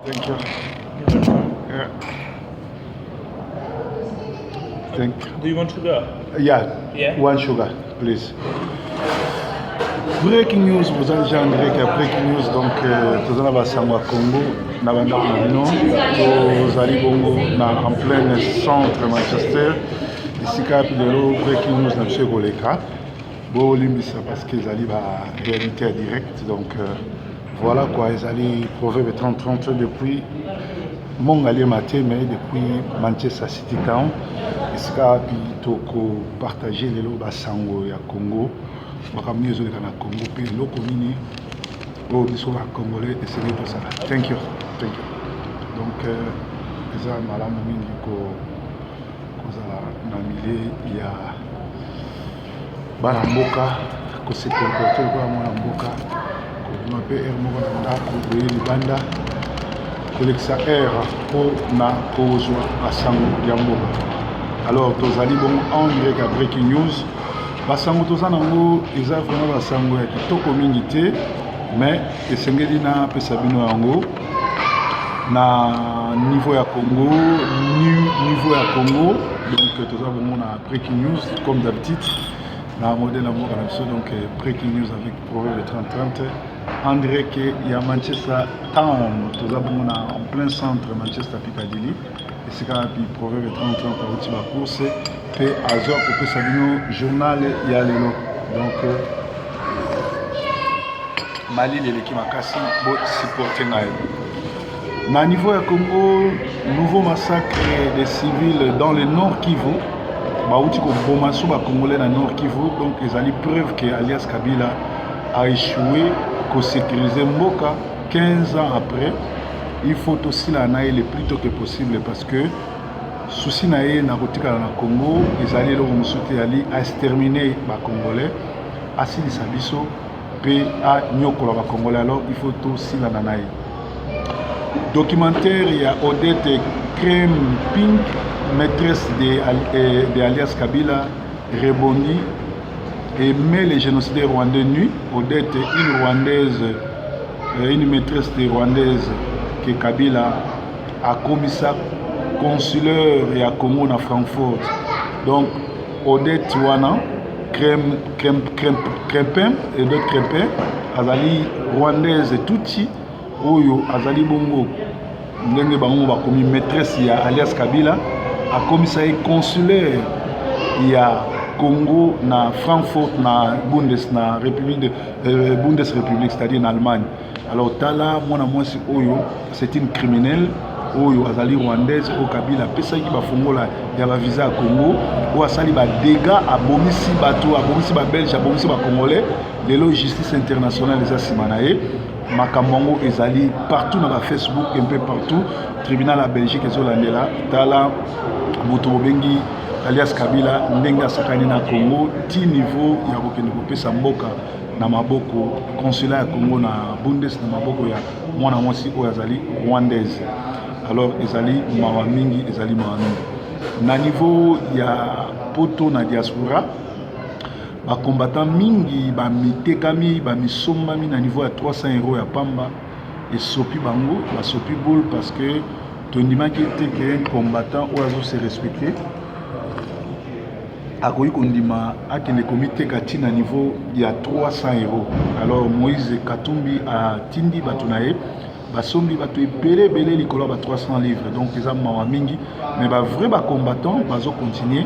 Thank you. Yeah. Thank you. Do you want sugar? Yeah. Yeah. One sugar, please. Breaking news, boza déjà en direct ya breaking news donc euh, toza na basango ya Congo na bandako na bino tozali bongo na en plein centre Manchester esika yapi lelo breaking news na biso ekoleka bolimbisa parce que ezali ba réalité ya direct donc euh, voilà quoi ezali proverbe 30 30 depuis Mongaliema te mais depuis Manchester City Town esika wapi tokopartage lelo basango ya Congo makambo nini ezoleka na Congo mpe eloko nini oyo biso ba congolais esengeli tosala. Thank you, thank you. Donc euh, eza malamu mingi ko kozala na milieu ya bana mboka ko se comporter lokola mwana mboka kobima mpe heure moko na ndako boye libanda kolekisa heure mpo na kozwa basango ya mboka. Alors tozali bongo en direct ya breaking news. Basango toza nango eza vraiment basango ya kitoko mingi te, mais esengeli napesa bino yango na niveau ya Congo, niveau ya Congo. Donc toza bongo na breaking news comme d'habitude na modèle ya mboka na biso donc euh, breaking news avec proverbe 3030 en direct ya Manchester Town. Toza bongo na en plein centre Manchester Piccadilly esika wapi proverbe 3030 awuti ba course mpe azwa kopesa bino journal ya lelo donc euh, malili eleki makasi bo supporte ngai na niveau ya Congo. Nouveau massacre des civils dans le Nord Kivu, bauti koboma so bacongolais na Nord Kivu. Donc ezali preuve que alias Kabila a échoué kosécuriser mboka 15 ans après. Il faut tosila na ye le plus tôt que possible parce que souci na ye na kotikala na Congo ezali eloko mosusu te, ezali aexterminer bacongolais, asilisa biso mpe anyokola ba congolais. Alors il faut tosilana na ye. Documentaire ya Odette Kremping, maîtresse de, eh, de alias Kabila, rebondit et met les génocidaires rwandais nus. Odette, une rwandaise, euh, une maîtresse de rwandaise que Kabila a commis ça consulaire ya Congo na Francfort. Donc Odette wana crème crème crème crempin, Odette Crempin azali rwandaise tutsi oyo azali bongo ndenge bango bakomi maîtresse ya alias Kabila, akomisa ye consulaire ya Congo na Francfort na Bundes na République de euh, Bundesrepublique, c'est-à-dire na Allemagne. Alors tala mwana mwasi oyo, c'est une criminelle oyo azali rwandaise oyo Kabila apesaki bafongola ya bavisa ya Congo, oyo asali badégâts, abomisi bato, abomisi babelge, abomisi bacongolais. Lelo justice internationale eza nsima na ye. Makambo yango ezali partout na bafacebook, un peu partout. Tribunal ya Belgique ezolandela. Tala moto bobengi alias Kabila ndenge asakani na Congo ti niveau ya kokende kopesa mboka na maboko, consulat ya Congo na Bundes na maboko ya mwana mwasi oyo azali rwandaise. Alors ezali mawa mingi, ezali mawa mingi. Na niveau ya poto na diaspora, bacombattant mingi bamitekami, bamisombami na niveau ya 300 euro ya pamba. Esopi bango, basopi boule parce que tondimaki te ke un combattant oyo azo se respecter akoki kondima akende komiteka ti na niveau ya 300 euro. Alors Moïse Katumbi atindi bato na ye, basombi bato ebele ebele likolo ya ba 300 livres. Donc eza mawa mingi, mais bavrai bacombattant bazocontinue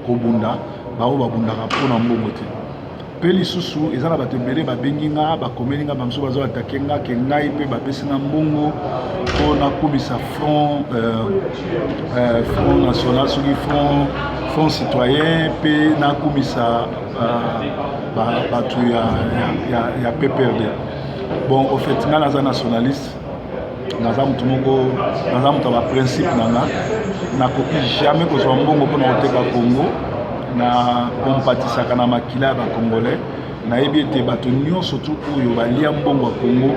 kobunda, baoyo babundaka mpona mbongo te. Mpe lisusu eza na bato ebele babengi nga, bakomeli nga, bamosusu bazo atake nga ke ngai mpe bapesi nga mbongo mpo nakumisa front euh, euh, front national, soki front citoyen, mpe nakumisa euh, bato ya, ya, ya, ya PPRD. Bon, au fait nga naza nationaliste, naza moto moko, naza moto ya baprincipe na nga. Nakoki jamais kozwa mbongo mpona koteka Congo. Na kompatisaka na makila ya bacongolais, nayebi ete bato nyonso tu oyo balia mbongo ya Congo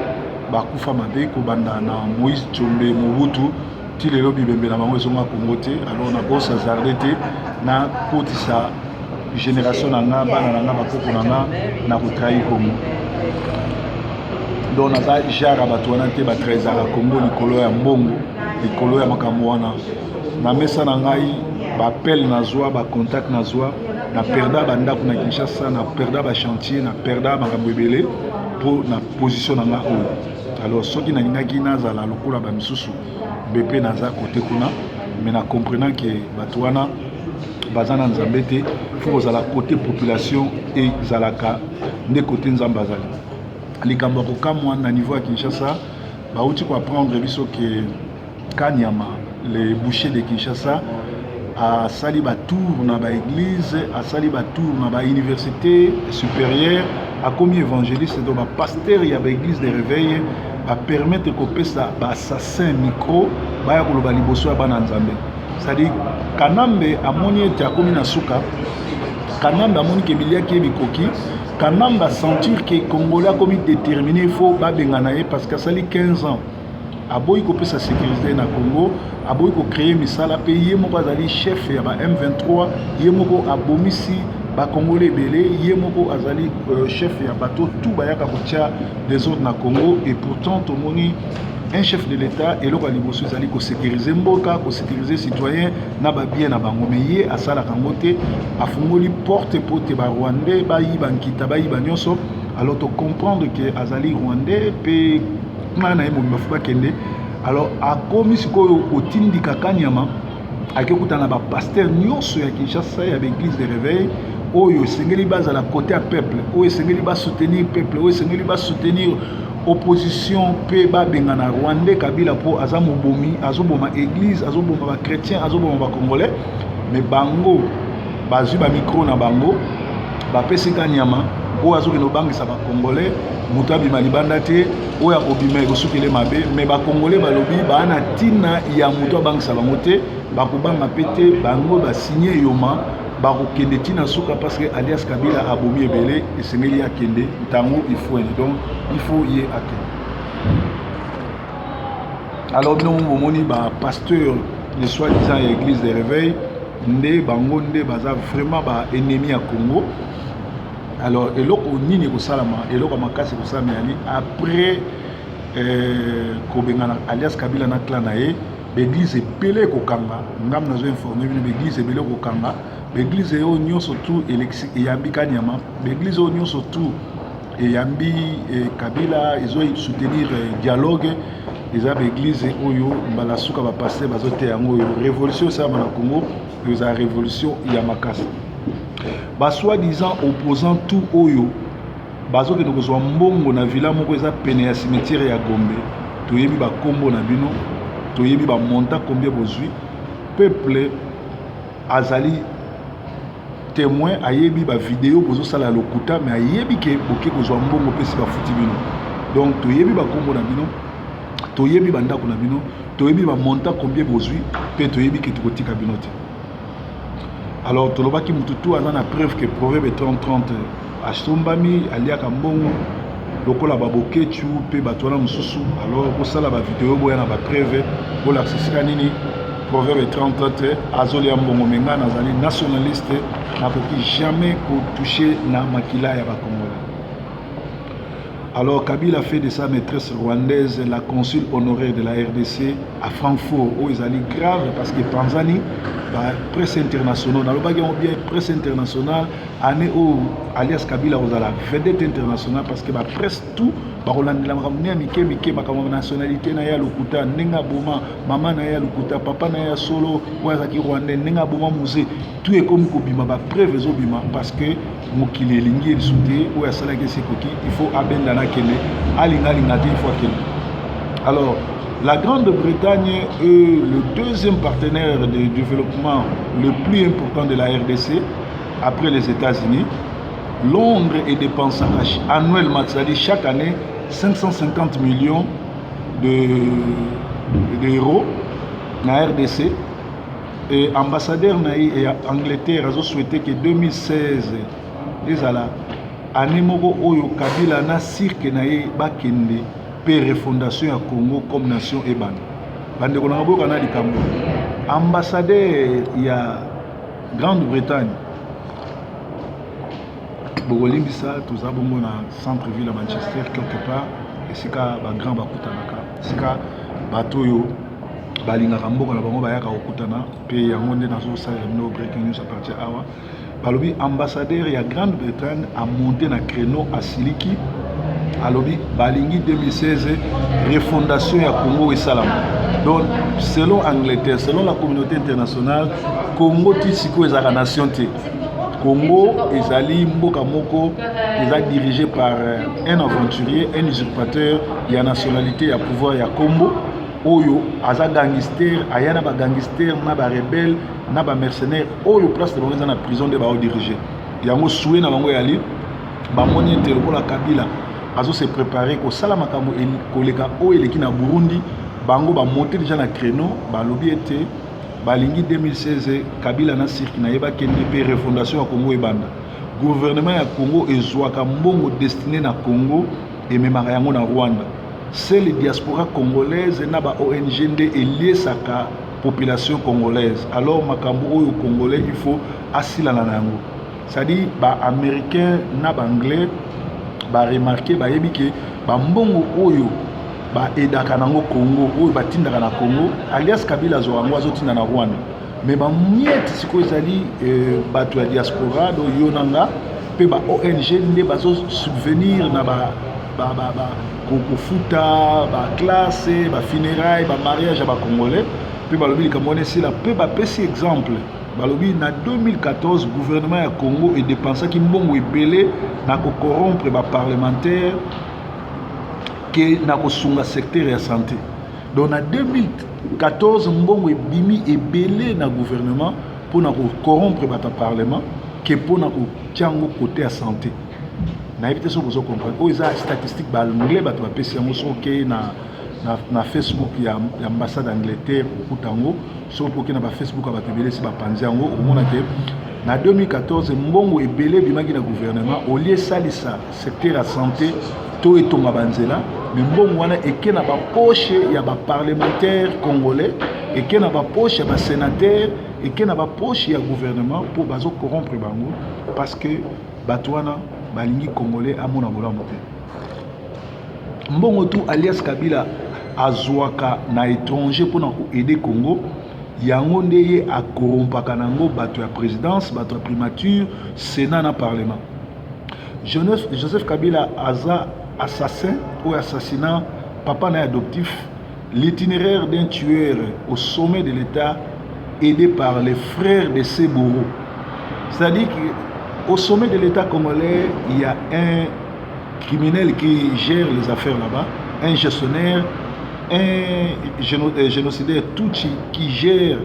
bakufa mabe, kobanda na Moïse Tshombe, Mobutu ti lelo bibembe na bango ezonga Congo te. Alors nakosazarde te nakotisa génération na nga, bana na nga, bakoko na nga na kotrahir Congo. Donc naza genre ya bato wana te, batrahisaka Congo likolo ya mbongo, likolo ya makambo wana. Na mesa na ngai, baappel nazwa, bacontact nazwa, na perda bandako na Kinshasa, na perda bachantier, na perda makambo ebele mpo na position na ngai oyo. Alors soki nalingaki nazala lokola bamisusu mbe mpe naza kote kuna, mais na comprenant ke bato wana baza na Nzambe te. Fo kozala kote population ezalaka nde kote Nzambe azali. Likambo ya kokamwa, na niveau ya Kinshasa, bauti koapprendre biso ke Kanyama, le boucher de Kinshasa, asali batour na baéglise, asali batour na bauniversité supérieure, akomi évangéliste. Donc bapasteur ya baéglise de réveil bapermettre kopesa baassassin micro, baya koloba liboso ya bana Nzambe. C'est-à-dire Kanambe amoni ete akomi na suka. Kanambe amoni ke biliaki ye bikoki. Kanambe asentir ke Congolais akomi déterminé, faut babengana ye, parce que asali 15 ans, aboyi kopesa sécurité na Congo, aboyi kocréer misala, mpe ye moko azali chef ya ba M23, ye moko abomisi Bakongolais ebele, ye moko azali chef ya bato tout bayaka kotia désordre na Congo. Et pourtant tomoni un chef de l'État, eloko ya liboso ezali kosécuriser mboka, kosécuriser citoyen na babien na bango, mais ye asalaka yango te. Afungoli porte po te Barwandais bayiba nkita, bayiba nyonso. Alors tocomprendre ke azali Rwandais mpe kuna na ye mobimba fo bakende. Alors akomi sikoyo kotindika Kanyama, ake kutana na bapasteur nyonso ya Kinshasa ya baéglise de réveil oyo esengeli bazala côté ya peuple, oyo esengeli basoutenir peuple, oyo esengeli basoutenir opposition mpe babengana Rwandais Kabila, mpo aza mobomi, azoboma église, azoboma bachrétien, azoboma Bacongolais. Mais bango bazwi bamicro na bango, bapesi Kanyama oyo azokende kobangisa Bacongolais, moto abima libanda te, oyo akobima ekosukele mabe. Mais Bacongolais balobi baa na ntina ya moto abangisa bango te, bakobanga mpe te. Bango basigne yoma, bakokende ntina suka, parce que alias Kabila abomi ebele, esengeli akende ntango ifwene. Donc il faut ye akende. Alors bino bomoni bapasteur de soi-disant ya église de réveil nde bango nde baza vraiment baennemi ya Congo. Alors eloko nini ekosalama? Eloko ya makasi ekosalama yali après kobengana alias Kabila na clan na ye, baeglise ebele ekokanga. Ngam nazo informe bino, baeglise ebele ekokanga. Baeglise oyo nyonso tu eyambi Kanyama, baeglise oyo nyonso tu eyambi Kabila, ezosoutenir dialogue, eza baeglise oyo mbala suka bapasteur bazoteya yango. Oyo révolution esalama na Congo ezala révolution ya makasi. Basoi-disant opposant tout oyo bazokende kozwa mbongo na villa moko eza pene ya cimetière ya Gombe, toyebi bakombo na bino, toyebi bamontant combien bozwi. Peuple azali témoin, ayebi bavideo bozosala ya lokuta, mais ayebi ke boke kozwa mbongo mpesi bafuti bino. Donc toyebi bakombo na bino, toyebi bandako na bino, toyebi bamontant combien bozwi, mpe toyebi ke tokotika bino te. Alors tolobaki motu tu aza na preuve ke Proverbe 3030 asombami, aliaka mbongo lokola baboketu mpe bato wana mosusu. Alors bosala bavideo, boya na bapreuve, bolakisa esika nini Proverbe 30 azolia mbongo. Me ngai nazali nationaliste, nakoki jamais kotouche na makila ya Bacongolais. Alors Kabila fait de sa maîtresse rwandaise la consul honoraire de la RDC à Francfort. Oyo ezali grave, parce que panzani bapresse internationale. Nalobaki yango bien, presse internationale, année oyo alias Kabila kozala vedette internationale, parce que bapresse tout bakolandela makambo ne ya mike mike, makambo ya nationalité na ye ya lokuta, ndenge aboma mama na ye ya lokuta, papa na ye ya solo oyo azalaki Rwandais, ndenge aboma Mzee, tout ekomi kobima, bapreuve ezobima, parce que mokili elingi ye lisusu te. Oyo asalaki esi ekoki, il faut abenda na akende, alinga alinga te, il faut akende. Alors la Grande-Bretagne est le deuxième partenaire de développement le plus important de la RDC après les États-Unis. Londres est dépensant annuellement, c'est-à-dire chaque année, 550 millions d'euros na RDC. Et ambassadeur na ye ya Angleterre azosouhaite que 2016 ezala année moko oyo Kabila na cirque na ye bakende mpe refondation ya Congo comme nation ebanda. Bandeko nanga, boyoka na likambo. Ambassadeur ya Grande-Bretagne, bokolimbisa, toza bongo na centre ville ya Manchester quelque part. Esika ba grand bakutanaka, esika bato oyo balingaka mboka na bango bayaka kokutana. Mpe yango nde nazosalela bino breaking news à partir awa. Balobi ambassadeur ya Grande-Bretagne amonte na créneau, asiliki, alobi balingi 2016 refondation ya Congo esalama. Donc selon Angleterre, selon la communauté internationale, Congo ti sikoyo ezalaka nation te. Congo ezali mboka moko eza dirigé par un aventurier, un usurpateur ya nationalité, ya pouvoir, ya Congo, oyo aza gangster, aya na bagangster, na barebelle, na bamercenaire, oyo place na bango eza na prison, nde baodirige yango. Souhait na bango eyali, bamoni ete lokola Kabila azose préparer kosala makambo koleka oyo eleki na Burundi, bango bamonte déjà na créneau. Balobi ete balingi 2016 Kabila na cirque na ye bakende mpe refondation ya Congo ebanda. Gouvernement ya Congo ezwaka mbongo destiné na Congo, ememaka yango na Rwanda. C'est le diaspora congolaise na ba ONG nde eliesaka population congolaise. Alors makambo oyo, Congolais il faut asilana na yango. C'est-à-dire baaméricain na baanglais baremarquer, bayebi ke bambongo oyo baaidaka nango Congo, oyo batindaka na Congo, alias Kabila azwaka yango, azotinda na Rwanda. Mais bamiete sikoyo ezali bato ya diaspora, do yo na nga mpe ba ONG nde bazosubvenir na kofuta baclasse, bafunéraille, bamariage ya bacongolais. Mpe balobi likambo wana esila. Mpe bapesi exemple, balobi na 2014 gouvernement ya Congo edépensaki mbongo ebele na kocorrompre baparlementaire ke na kosunga secteur ya santé. Donc na 2014 mbongo ebimi ebele na gouvernement mpona kocorrompre bato ya parlement ke mpona kotia yango côté ya santé. Nayebi te soki bozo comprendre. Oyo eza statistique, baanglais bato bapesi yango. Soki okei na Facebook ya ambassade Angleterre, okuta yango. Soki mpo okei na bafacebook ya bato ebele, esi bapanzi yango, okomona ke na 2014 mbongo ebele ebimaki na gouvernement, au lieu esalisa secteur ya santé to etonga banzela, mais mbongo wana eke na bapoche ya baparlementaire congolais, eke na bapoche ya basénateur, eke na bapoche ya gouvernement, mpo bazocorrompre bango, parce que bato wana balingi Congolais amona bolamu te. Mbongo tu alias Kabila azwaka na étranger mpona koaider Congo, yango nde ye acorrompaka nango bato ya présidence, bato ya primature, sénat na parlement. Joseph Kabila aza assassin oyo assassinat papa na ye adoptif. L'itinéraire d'un tueur au sommet de l'État, aidé par les frères de ses bourreaux. C'est-à-dire qu'au sommet de l'État congolais, il y a un criminel qui gère les affaires là-bas, un gestionnaire, un génocidaire Tutsi qui gère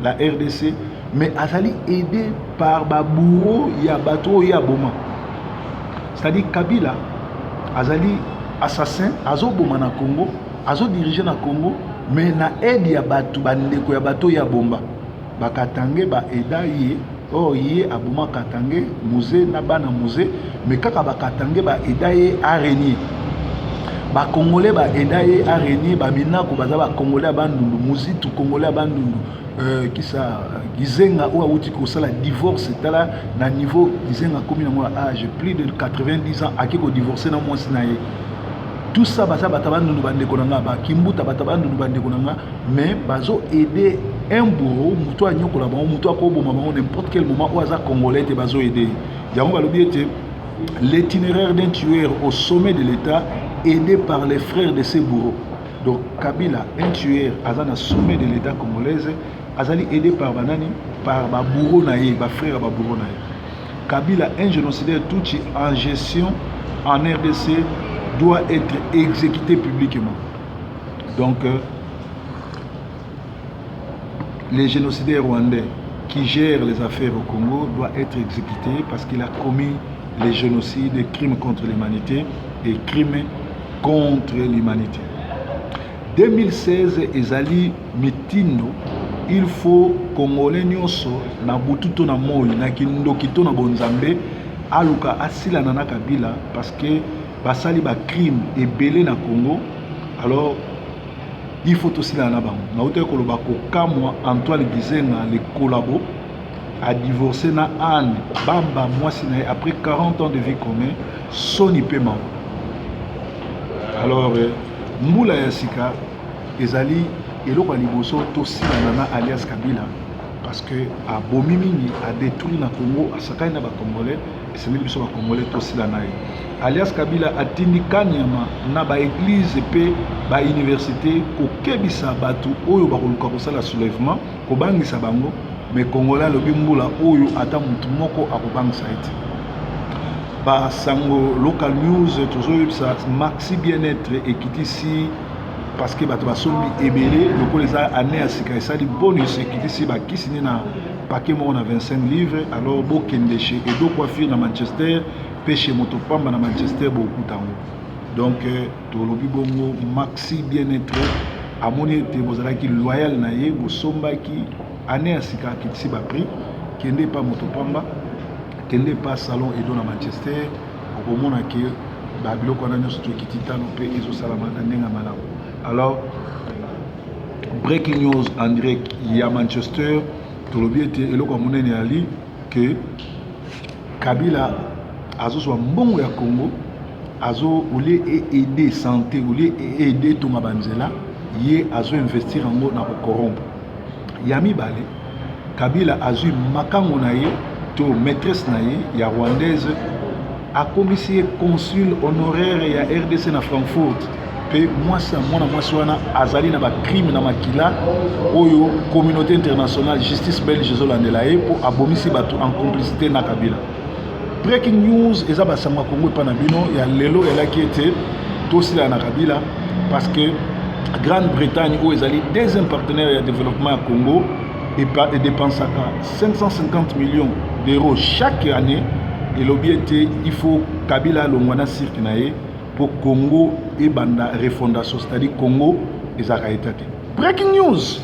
la RDC, mais azali aidé par babourreau ya bato oyo aboma. C'est-à-dire Kabila azali assassin, azoboma na Congo, azodirige na Congo, mais na aide ya bato, bandeko ya bato oyo abomba. Bakatange baaida ye, oyo ye aboma Katange Mzee na bana Mzee, mais kaka bakatange baaida ye arégner, bacongolais baaida ye arégner. Baminako baza bacongolais ya Bandundu, Muzitu congolais ya Bandundu, kisa Gizenga oyo awuti kosala divorce. Tala na niveau Gizenga akomi nango ya âge, plus de 90 ans, ake kodivorce na mwasi na ye. Tout ça baza bato Bandundu, bandeko na nga. Bakimbuta, bato Bandundu, bandeko na nga. Mais bazo aider un bourreau, moto anyokola bango, moto akoboma bango n'importe quel moment, oyo aza congolais te. Bazo aider yango. Balobi ete l'itinéraire d'un tueur au sommet de l'État, aidé par les frères de ses bourreaux. Donc Kabila, un tueur, aza na sommet de l'État congolaise, azali aidé par banani? Par babourreau na ye, bafrère ya babourreau na ye. Kabila, un génocidaire tutsi en gestion en RDC, doit être exécuté publiquement. Donc les génocidaires rwandais qui gèrent les affaires au Congo doit être exécuté parce qu'il a commis les génocides, les crimes contre l'humanité et crimes contre l'humanité. 2016 ezali mitindo. Il faut Congolais nyonso, na butu to na moi, na kindoki to na bonzambe, aluka asilana na Kabila, parce que basali bacrime ebele na Congo. Alors il faut tosilana na bango. Nautaki koloba, kokamwa, Antoine Gizenga le collabo adivorcé na Anne Bamba, mwasi na ye, après 40 ans de vie commune. Soni mpe mawa. Alors mbula ya sika ezali eloko ya liboso tosilana na alias Kabila parce que abomi mingi, adétruit na Congo, asakani na bacongolais. Esengeli biso bacongolais tosila na ye. Alias Kabila atindi kanyama na baéglise mpe bauniversité kokebisa bato oyo bakoluka kosala soulèvement, kobangisa bango. Mais congolais alobi mbula oyo ata motu moko akobangisa ye te. Basango local news tozoyebisa, Maxi Bien-être ekitisi parce que bato basombi ebele. Lokola eza année ya sika, esali bonus, ekitisi bakisi nde na paquet moko na 25 livres. Alors bokende chez Edo Coiffure na Manchester mpe chez Moto Pamba na Manchester, bokuta yango. Donc tolobi bongo, Maxi Bien-être amoni ete bozalaki loyal na ye, bosombaki. Année ya sika, akitisi baprix. Kende epa Moto Pamba, kende epa salon Edo na Manchester, okomona ke babiloko wana nyonso tokiti talo mpe ezosalama na ndenge ya malamu. Alors breaking news en direct ya Manchester, tolobi ete eloko ya monene yali ke Kabila azozwa mbongo ya Congo, azo au lieu eaider santé, au lieu eaider etonga banzela, ye azoinvestir yango na kocorrompre. Ya mibale, Kabila azwi makango na ye to maîtresse na ye ya rwandaise, akomisi ye consul honoraire ya RDC na Frankfurt. Mpe mwasi ya mwana mwasi wana azali na bacrime na makila oyo communauté internationale, justice belge ezolandela ye mpo abomisi bato en complicité na Kabila. Breaking news eza basango ya Kongo epa na bino ya lelo elaki ete tosila na Kabila parce que Grande-Bretagne, oyo ezali deuxième partenaire ya développement ya Congo, edépensaka 550 millions d'euros chaque année. Elobi ete il faut Kabila alongwa na cirque na ye mpo Congo ebanda refondation, c'est-à-dire Congo ezalaka état te. Breaking news.